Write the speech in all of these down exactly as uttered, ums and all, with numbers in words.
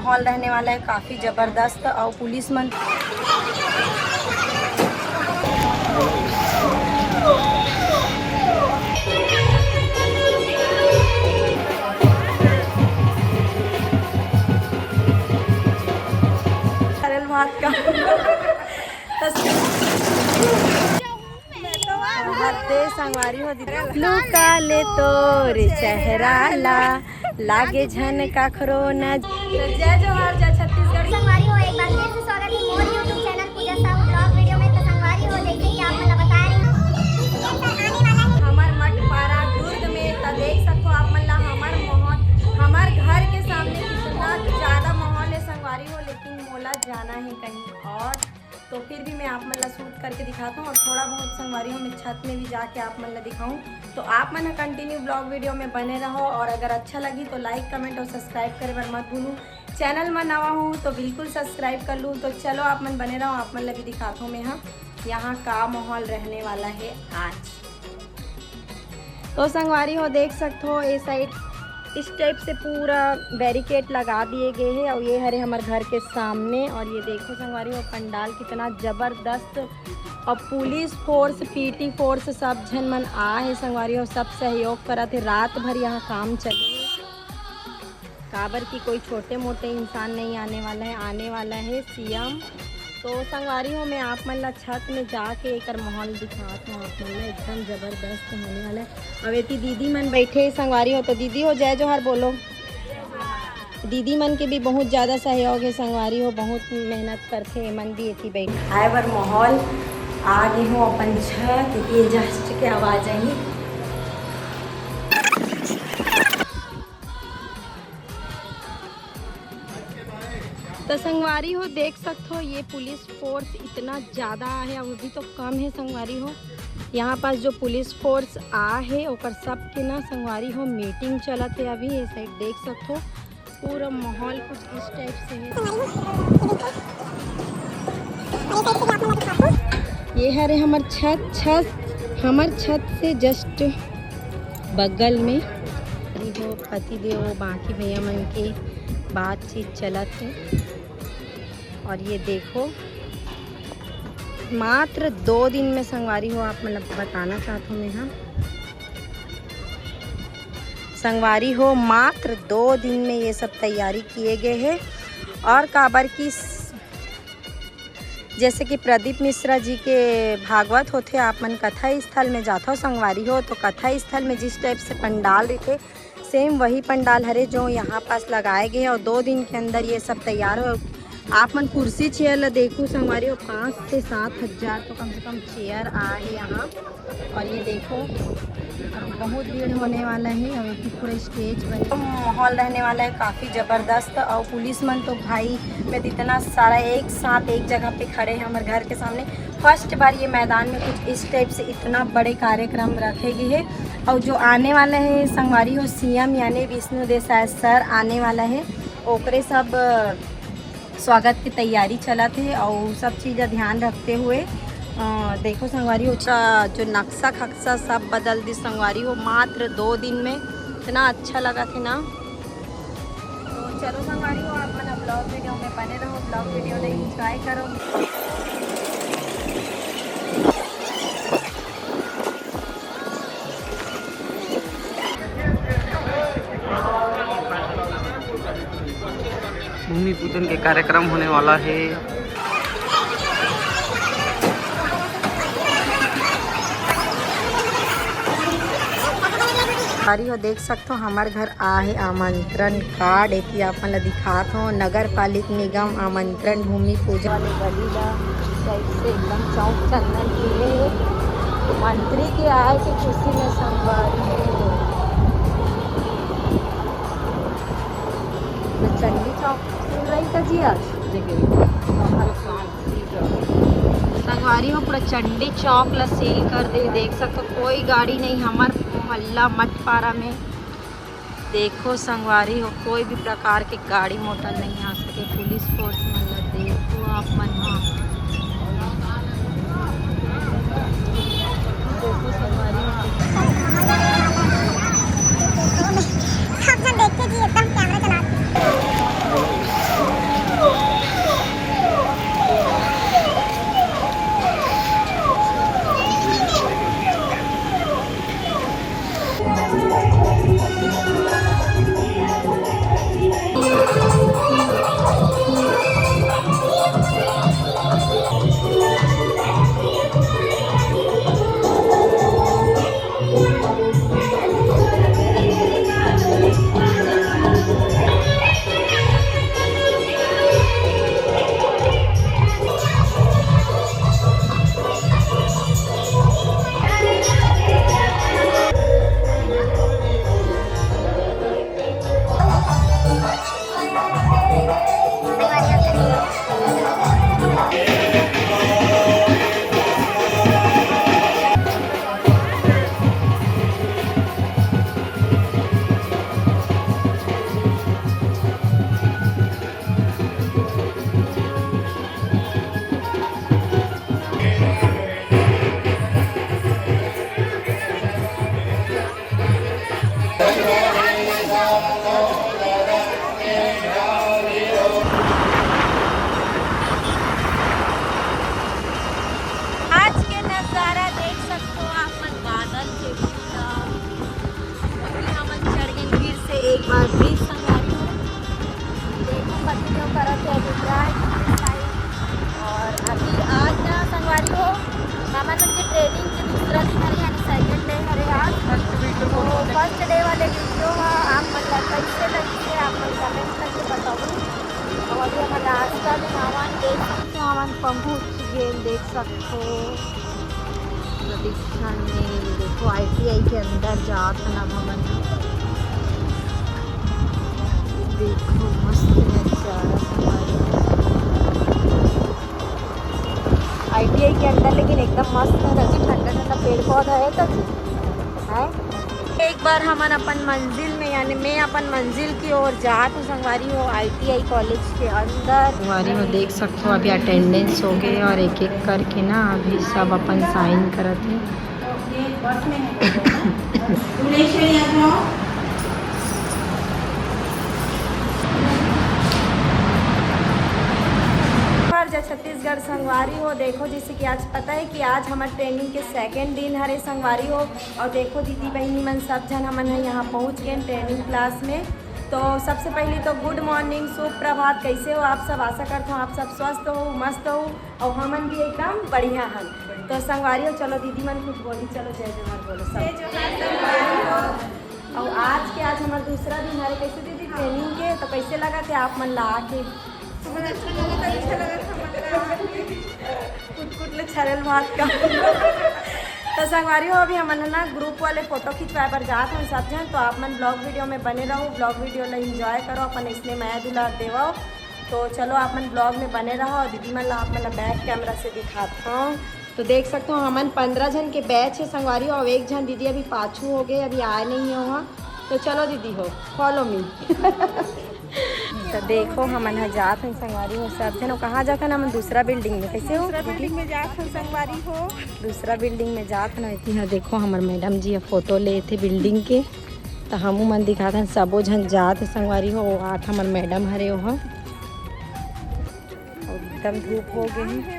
माहौल रहने वाला है काफ़ी ज़बरदस्त। और पुलिस मन सरल भात का हद दे संगवारी हो दीदी। लुका ले तोर चेहरा ला, लागे झन काखरो न। तो जय जोहार, जय छत्तीसगढ़। संगवारी हो, एक बार फिर से स्वागत है मोर YouTube चैनल पूजा साहू ब्लॉग वीडियो में। तो संगवारी हो, जैसे कि आप मन ला बता रही हूँ, हमर मठपारा दुर्ग में, तो देख सकते हो आप मन ला हमर माहौल, हमर घर के सामने कितना ज़्यादा माहौल है संगवारी हो, लेकिन मोला जाना है कहीं और। तो फिर भी मैं आप मन ला शूट करके दिखाता हूँ और थोड़ा बहुत संगवारी हो मैं छत में भी जाके आप मन ला दिखाऊँ। तो आप मन कंटिन्यू ब्लॉग वीडियो में बने रहो और अगर अच्छा लगी तो लाइक, कमेंट और सब्सक्राइब करे बर मत भूलू। चैनल में नवा हूँ तो बिल्कुल सब्सक्राइब कर लूँ। तो चलो आप मन बने रहो, आप मन ला भी दिखाता हूँ मैं, हाँ, यहाँ का माहौल रहने वाला है आज। तो संगवारी हो देख सकते हो ये साइड इस टाइप से पूरा बैरिकेड लगा दिए गए हैं और ये हरे हमारे घर के सामने। और ये देखो संगवारी हो पंडाल कितना जबरदस्त। और पुलिस फोर्स, पीटी फोर्स सब झन मन आ है संगवारी हो, सब सहयोग करत है। रात भर यहाँ काम चले, काबर कि कोई छोटे मोटे इंसान नहीं आने वाला है, आने वाला है सीएम। तो संगवारी हो मैं आप मन ला छत में जाके एकर माहौल दिखात हूँ आप मन ला, एकदम जबरदस्त होने वाला है। अब एती दीदी मन बैठे हे संगवारी हो, तो दीदी हो जय जोहार बोलो। दीदी मन के भी बहुत ज़्यादा सहयोग है संगवारी हो, बहुत मेहनत करथे एमन भी। एती बैठ आए बर माहौल आ गे हो अपन छत, ये जस्ट के आवाज़ आई। तो संगवारी हो देख सकत हो ये पुलिस फोर्स इतना ज़्यादा है, अभी तो कम है संगवारी हो। यहाँ पास जो पुलिस फोर्स आ है ओकर सबके ना संगवारी हो मीटिंग चलत है अभी। ये साइड देख सकत हो पूरा माहौल कुछ इस टाइप से है। ये हरे हमर छत, छत, हमर छत से जस्ट बगल में अभी हो पति देव, बाकी भैया मन के बातचीत चलत है। और ये देखो, मात्र दो दिन में संगवारी हो, आप मतलब बताना चाहत हूँ मैं, हाँ संगवारी हो, मात्र दो दिन में ये सब तैयारी किए गए हैं। और काबर की स- जैसे कि प्रदीप मिश्रा जी के भागवत होथे, आप मन कथा स्थल में जाथो संगवारी हो, तो कथा स्थल में जिस टाइप से पंडाल रहिथे, सेम वही पंडाल हरे जो यहाँ पास लगाए गए हैं। और दो दिन के अंदर ये सब तैयार हो। आप मन कुर्सी चेयर ला देखो संगवारी हो, पाँच से सात हजार तो कम से कम चेयर आए यहाँ। और ये देखो, बहुत भीड़ होने वाला है। और ये पूरा स्टेज बने, माहौल रहने वाला है काफ़ी ज़बरदस्त। और पुलिस मन तो भाई, मैं तो इतना सारा एक साथ एक जगह पे खड़े हैं हमारे घर के सामने। फर्स्ट बार ये मैदान में कुछ इस टाइप से इतना बड़े कार्यक्रम रखे गए हैं। और जो आने वाला है संगवारी हो, सीएम यानी विष्णु देसाय सर आने वाला है, ओकरे सब स्वागत की तैयारी चलत हे और सब चीज़ ध्यान रखते हुए, अ, देखो संगवारी हो, जो नक्शा खक्शा सब बदल दी संगवारी हो, मात्र दो दिन में इतना अच्छा लगा थे ना। तो चलो संगवारी हो, आप मन ब्लॉग वीडियो में बने रहो, ब्लॉग वीडियो ला एंजॉय करो। भूमि पूजन के कार्यक्रम होने वाला है। संगवारी हो देख सकथो, हमर घर आ हे आमंत्रण कार्ड। एती आप मन ल दिखात हो, नगर पालिक निगम आमंत्रण भूमि पूजन वाले गली ला साइड से एकदम चौक चंदन किए हे। मंत्री के आए के खुशी में संगवारी हो। तो चंडी चौक खुल रही का जी आज? संगवारी हो पूरा चंडी चौक ला सील कर दे। देख सकथो कोई गाड़ी नहीं, हमर मोहल्ला मठपारा में। देखो संगवारी हो, कोई भी प्रकार के गाड़ी मोटर नहीं आ सके। पुलिस फोर्स मन ला देखो आप मन ह। देखो संगवारी हो। आप मन देख के जी एकदम कैमरा चला के। एक बार फिर संगवारी हो, देखो पति देव करत हे अभिप्राय। और अभी आज ना संगवारी हो, हमन मन के ट्रेनिंग के दूसरा दिन हरे, यानी सेकंड डे हरे आज। तो फर्स्ट डे वाले वीडियो ह आप मन ला कैसे लगिस हे, आप मन कमेंट करके बताओ। और अभी हमन रास्ता में हवन, देख सकते हो, हमन पहुँच गेन, देख सकते हो। प्रतीक्षण में देखो, आईटीआई के अंदर जात हन अब हमन। देखो, मस्त नजारा संगवारी। आईटीआई के अंदर लेकिन एकदम मस्त है, ठंडा ठंडा पेड़ पौधा है तो जी, है। एक बार हमन अपन मंजिल में, यानी मैं अपन मंजिल की ओर जात हूँ संगवारी हो, आईटीआई कॉलेज के अंदर। संगवारी हो, देख सकते हो, अभी अटेंडेंस हो गए और एक एक करके ना अभी सब अपन साइन करत हे। हमार जय छत्तीसगढ़ संगवारी हो, देखो जैसे कि आज पता है कि आज हमार ट्रेनिंग के सेकेंड दिन हरे संगवारी हो। और देखो दीदी बहिनी मन सब झन हमन ह यहाँ पहुँच गए ट्रेनिंग क्लास में। तो सबसे पहले तो गुड मॉर्निंग, सुप्रभात, कैसे हो आप सब? आशा करता हूँ आप सब स्वस्थ हो, मस्त हो, और हमन भी एकदम बढ़िया हन। तो संगवारी हो, चलो दीदी मन कुछ बोली, चलो जय जोहार बोलो सब। जय जोहार संगवारी हो। और आज के, आज हमार दूसरा दिन हरे, कैसे दीदी ट्रेनिंग के, तो कैसे लगा थे आप मन ला आके? बहुत अच्छा लगा, अच्छा लगा था, मतलब, कुट कुट ले छरल भात का। तो संगवारी हो, अभी हमन ह ना ग्रुप वाले फोटो खिंचवाए बर जात हन सब झन, तो आप मन ब्लॉग वीडियो में बने रहो, ब्लॉग वीडियो ला एंजॉय करो, अपन इसने मया दुलार देवो। तो चलो, आप मन ब्लॉग में बने रहो और दीदी मन ला, आप मन ला बैक कैमरा से दिखात हूँ। तो देख सकते हो, हमन पंद्रह झन के बैच है संगवारी हो, और एक झन दीदी अभी पाछू हो गए, अभी आए नहीं हो वहाँ। तो चलो दीदी हो, फॉलो मी। तो देखो, हमन ह जात हन संगवारी हो सब झन। कहाँ जात हन? हमन दूसरा बिल्डिंग में। कैसे हो? दूसरा बिल्डिंग में जात हन संगवारी हो। दूसरा बिल्डिंग में जात हन। एती ह देखो, हमर मैडम जी ह फोटो लेथे बिल्डिंग के, तो हमू मन दिखात हन। सबो झन जात हे संगवारी हो। वो आत हमर मैडम हरे, ओह एकदम धूप हो गए हे।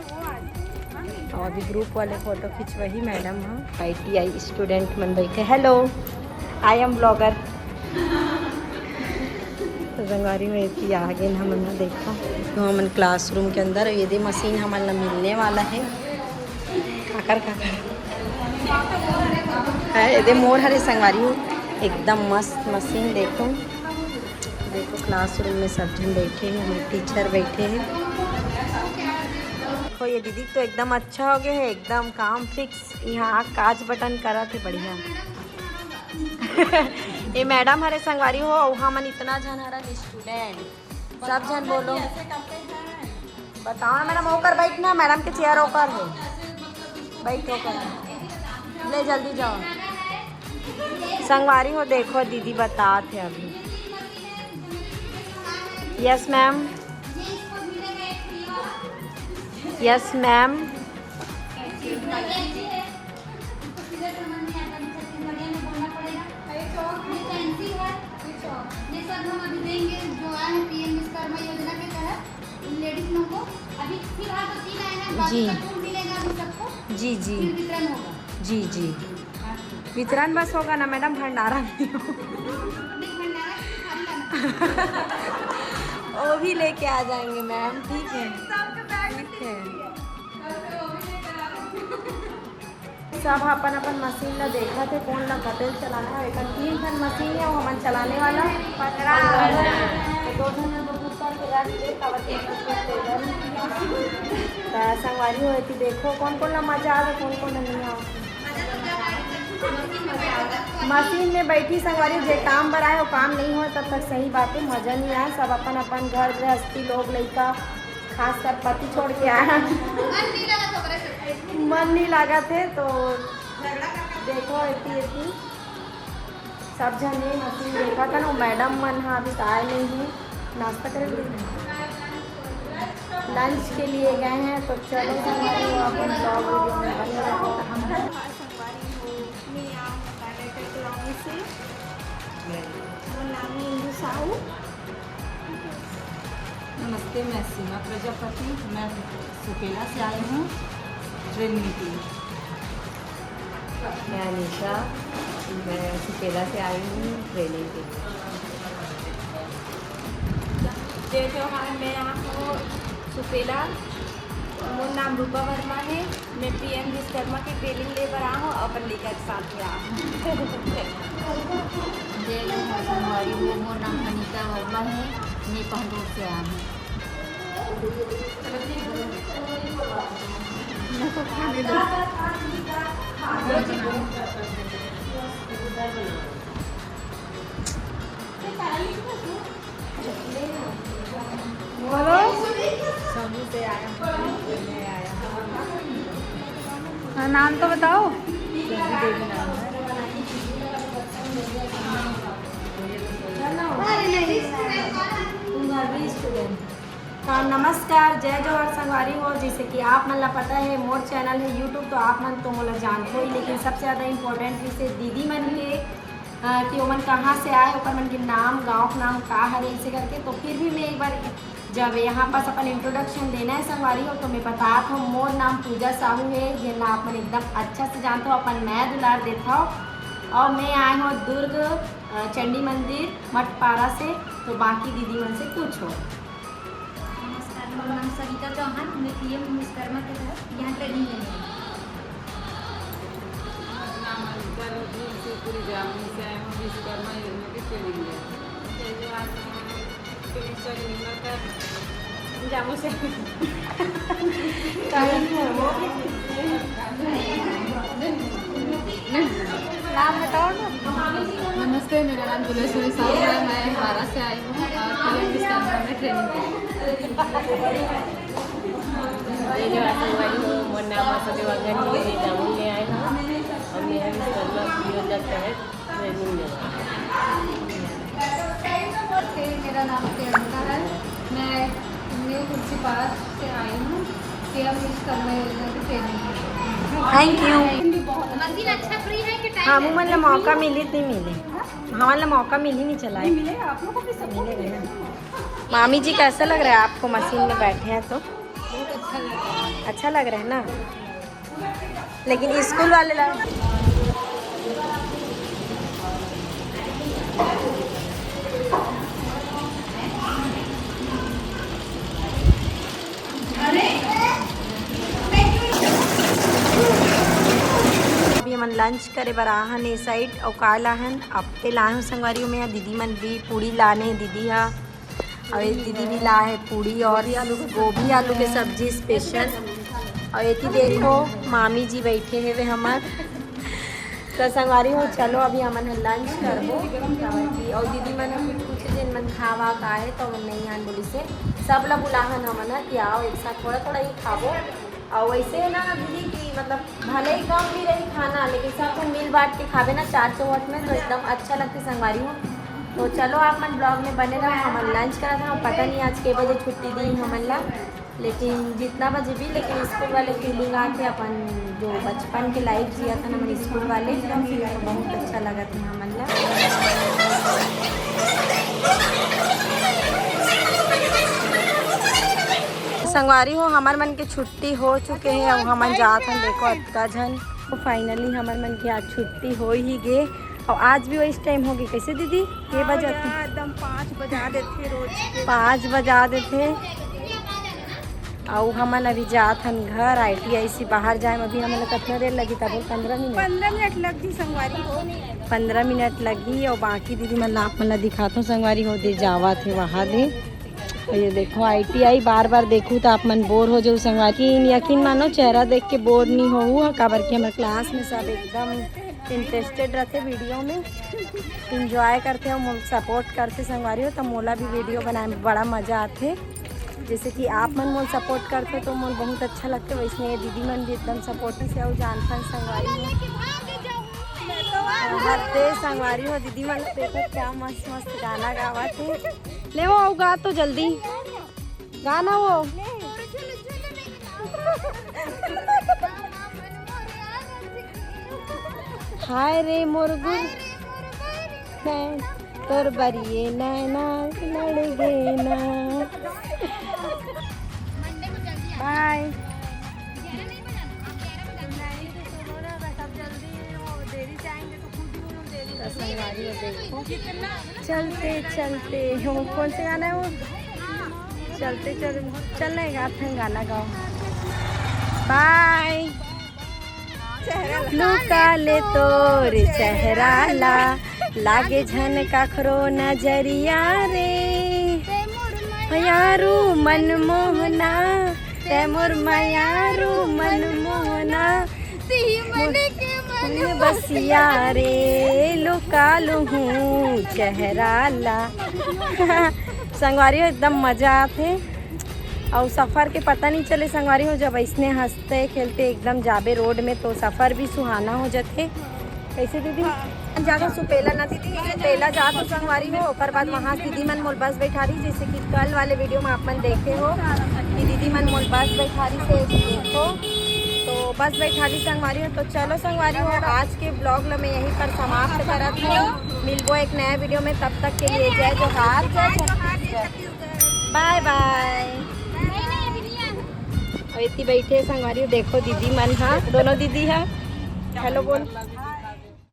और अभी ग्रुप वाले फोटो खिंचवाही मैडम ह। आईटीआई स्टूडेंट मन बैठे, हेलो, आई एम ब्लॉगर। तो संगवारी हो, एती आ गए हमन ह, देखो। तो हमन क्लासरूम के अंदर, ये दे मशीन हमन ला मिलने वाला है। काकर काकर है, ये दे मोर हरे संगवारी हो, एकदम मस्त मशीन। देखो, देखो, क्लासरूम में सब झन बैठे हैं, हमारे टीचर बैठे हैं। देखो, ये दीदी तो एकदम अच्छा हो गए है, एकदम काम फिक्स। यहाँ काज बटन करत हे, बढ़िया। ये मैडम हरे संगवारी हो, वहाँ मन इतना झन हरन स्टूडेंट, सब झन बोलो। बताओ ना मैडम, ओकर बैठ ना, मैडम के चेयर ओकर है, बैठ ओकर। ले जल्दी जाओ। संगवारी हो, देखो दीदी बतात हे अभी। Yes ma'am. Yes ma'am. ये सब हम अभी देंगे, जो आए हैं पीएम विश्वकर्मा योजना के तहत इन लेडीज लोगों को। अभी फिलहाल तो तीन आए हैं, बाकी जी। का टूल मिलेगा अभी सबको, जी, जी। फिर वितरण होगा। जी, जी। हाँ। वितरण बस होगा ना मैडम, भंडारा नहीं हो। नहीं, भंडारा की खाली लाना। वो भी लेके आ जाएंगे मैम, ठीक है। सबके बैग में ठीक है। सब अपन अपन मशीन ला देखत हे, कौन ला कतेक चलाना है। एकर तीन ठन मशीन है, वो हमन चलाने वाला। तो दो ठन ला बुक करके रख दे, काबर कि टेबल। त संगवारी हो, एती देखो कौन कौन ला मजा आवे, कौन कौन ला नहीं आवे। मशीन में बैठी संगवारी, जे काम बर आए, वो काम नहीं हो, तब तक सही बात है, मजा नहीं आए। सब अपन अपन घर गृहस्थी, लोग लइका, खासकर पति छोड़ के आए हैं। मन नहीं लगा थे तो देखो, एती एती सब झन ये मशीन देखत हन। वो मैडम मन ह अभी तो आए नहीं है, नाश्ता करे लंच के लिए गए हैं। तो चलो संगवारी हो, अपन ब्लॉग वीडियो में बने रहो। संगवारी हो, मैं आऊँ कॉलोनी से। मोर नाम है इंदु साहू। नमस्ते, मैं सीमा प्रजापति, मैं सुपेला से आई हूँ ट्रेनिंग के लिए। मैं अनीशा, मैं सुपेला से आई हूँ ट्रेनिंग के लिए। त्योहार में आप हो सुपेला। मोर नाम रूपा वर्मा है। मैं पीएम विश्वकर्मा के ट्रेनिंग ले बर आ हूँ, अपन लइका के साथ में आ हूँ। जय जोहार संगवारी हो, मोर नाम अनिता वर्मा है, मैं पहलूर से आ हूँ। बोलो। समूह से आया हूँ, मैं आया हूँ। हाँ, नाम तो बताओ। रवि देवी नाम है। तो नमस्कार, जय जोहार संगवारी हो। जैसे कि आप मन ला पता है, मोर चैनल है यूट्यूब, तो आप मन तो मोला जानते हो ही, लेकिन सबसे ज़्यादा इम्पोर्टेंट विषय दीदी मन के, अ, कि ओमन कहाँ से आए, ओकर मन के नाम, गाँव के नाम का हरे, ऐसे करके। तो फिर भी मैं एक बार जब यहाँ पास अपन इंट्रोडक्शन देना है संगवारी हो, तो मैं बतात हूँ, मोर नाम पूजा साहू है, जेन ला आप मन एकदम अच्छा से जानते हो, अपन मया दुलार देत हव। और मैं आए हूँ दुर्ग, अ, चंडी मंदिर मठपारा से। तो बाकी दीदी मन से पूछो। नमस्कार, मोर नाम सविता चौहान, मैं पीएम विश्वकर्मा के तहत यहाँ ट्रेनिंग लेने आई हूँ। नाम अनिता रवि, शिवपुरी जामुन से आए हूँ, विश्वकर्मा योजना की ट्रेनिंग ले। जय जोहार। जामुन से। नाम बताओ ना। नमस्ते, मेरा नाम दुलेश्वरी साहू है, मैं बारा से आई हूँ और पीएम विश्वकर्मा में ट्रेनिंग कर रही हूँ। जय जोहार संगवारी हो, मोर नाम आशा देवांगन है, मैं जामुन ले आए हूँ और मैं विश्वकर्मा योजना के तहत ट्रेनिंग ले रही हूँ। मेरा नाम प्रियंका है, मैं न्यू खुर्सीपार से आई हूँ। पीएम विश्वकर्मा योजना की ट्रेनिंग। Thank you. मशीन अच्छा फ्री है कि टाइम हम मन ला मौका मिली नहीं मिली, हमन ला मौका मिली नहीं चलाए। मिलेगा, आप लोगों को भी सपोर्ट मिलेगा ना। मामी जी, कैसा लग रहा है आपको मशीन में बैठे हैं तो? बहुत अच्छा लग रहा है। अच्छा लग रहा है ना? लेकिन स्कूल वाले ला अभी हमन लंच करे बर आहन ए साइड, अउ का लाहन, अप्पे लाहन संगवारी हो। मैं दीदी मन भी पूड़ी लाने, दीदी हा अउ एक दीदी भी ला है पूड़ी और गोभी आलू के सब्जी स्पेशल। और एती देखो मामी जी बैठे हे वे हमर। तो संगवारी हो, चलो अभी हमन ह लंच करबो। और दीदी मन ह कुछ कुछ दिन मन खावा का है तो नहीं आन बोली से सब ला बुलाहन हमन ह कि आओ एक साथ थोड़ा थोड़ा ही खाबो। और वैसे है ना दीदी कि मतलब भले ही कम भी रही खाना, लेकिन सब हम मिल बांट के खाबे ना चार चौवट में, तो एकदम अच्छा लगते संगवारी हो। तो चलो आप मन ब्लॉग में बने रहो, हमन लंच करत हन। पता नहीं आज के बजे छुट्टी दी हमन ला, लेकिन जितना बजे भी, लेकिन स्कूल वाले फीलिंग आके अपन जो बचपन के लाइफ जिया था ना हमन स्कूल वाले, तो बहुत अच्छा लगा था हमन ला। संगवारी हो, हमर मन के छुट्टी हो चुके हे, अब हमन जात हन। देखो अतका झन, तो फाइनली हमर मन के आज छुट्टी हो ही गे। और आज भी वही टाइम होगे कैसे दीदी? के हाँ बजे यार, आथे? एकदम पाँच बजा देथे रोज के। पाँच बजा देथे। अउ हमन अभी जात हन घर। आईटीआई से बाहर जाए में अभी हमन ला कितना देर लगही? तब पंद्रह मिनट। पंद्रह मिनट लगही संगवारी हो। पंद्रह मिनट लगही। और बाकी दीदी मन ला आप मन ला दिखात हूँ संगवारी हो, दे जावत हे वहाँ दे। तो ये देखो आईटीआई बार बार देखू तो आप मन बोर हो जाऊ संगवारी। यकीन मानो चेहरा देख के बोर नहीं होऊ, काबर कि हमर क्लास में सब एकदम इंटरेस्टेड रहते वीडियो में, एंजॉय करते हो, मोला सपोर्ट करते संगवारी हो, तो मोला भी वीडियो बनाए में बड़ा मजा आते। जैसे कि आप मन मोला सपोर्ट करते तो मोला बहुत अच्छा लगते, वैसे ये दीदी मन भी एकदम सपोर्ट से और जान पान संगवारी हो। बहुत तेज संगवारी हो दीदी मन, देखो क्या मस्त मस्त गाना गावत हे। ले वो गा तो जल्दी। गाना वो। हाय रे मोर गुर, मैं तोर बरिए नैना लड़ गे ना। बाय। तो संगवारी हो देखो, चलते चलते हो, कौन से गाना है वो? चलते चल चल रहेगा, फिर गाना गाओ। बाय। लुका ले तोर चेहरा ला, लागे झन काखरो नजरिया रे। मयारू मनमोहना, ते मोर मयारू मनमोहना। मन बसिया रे, लुका लुहूं चेहरा ला। संगवारी हो, एकदम मजा आथे। अउ सफर के पता नहीं चले संगवारी हो, जब ऐसने हंसते खेलते एकदम जाबे रोड में, तो सफर भी सुहाना हो जाथे। कैसे दीदी? ज्यादा सुपेला ना दीदी, सुपेला जात हो संगवारी हो, ओकर बाद वहाँ दीदी मन मोल बस बैठारी, जैसे कि कल वाले वीडियो में आप मन देखे हो कि दीदी मन मोल बस बैठारी से देखो, तो बस बैठारी संगवारी हो। तो चलो संगवारी हो, आज के ब्लॉग ला मैं यहीं पर समाप्त करत हूँ। मिलबो एक नया वीडियो में, तब तक के लिए जय जोहार, जय छत्तीसगढ़, बाय बाय। अउ एती बैठे संगवारी हो, देखो दीदी मन हा, दोनों दीदी हा, हेलो बोल।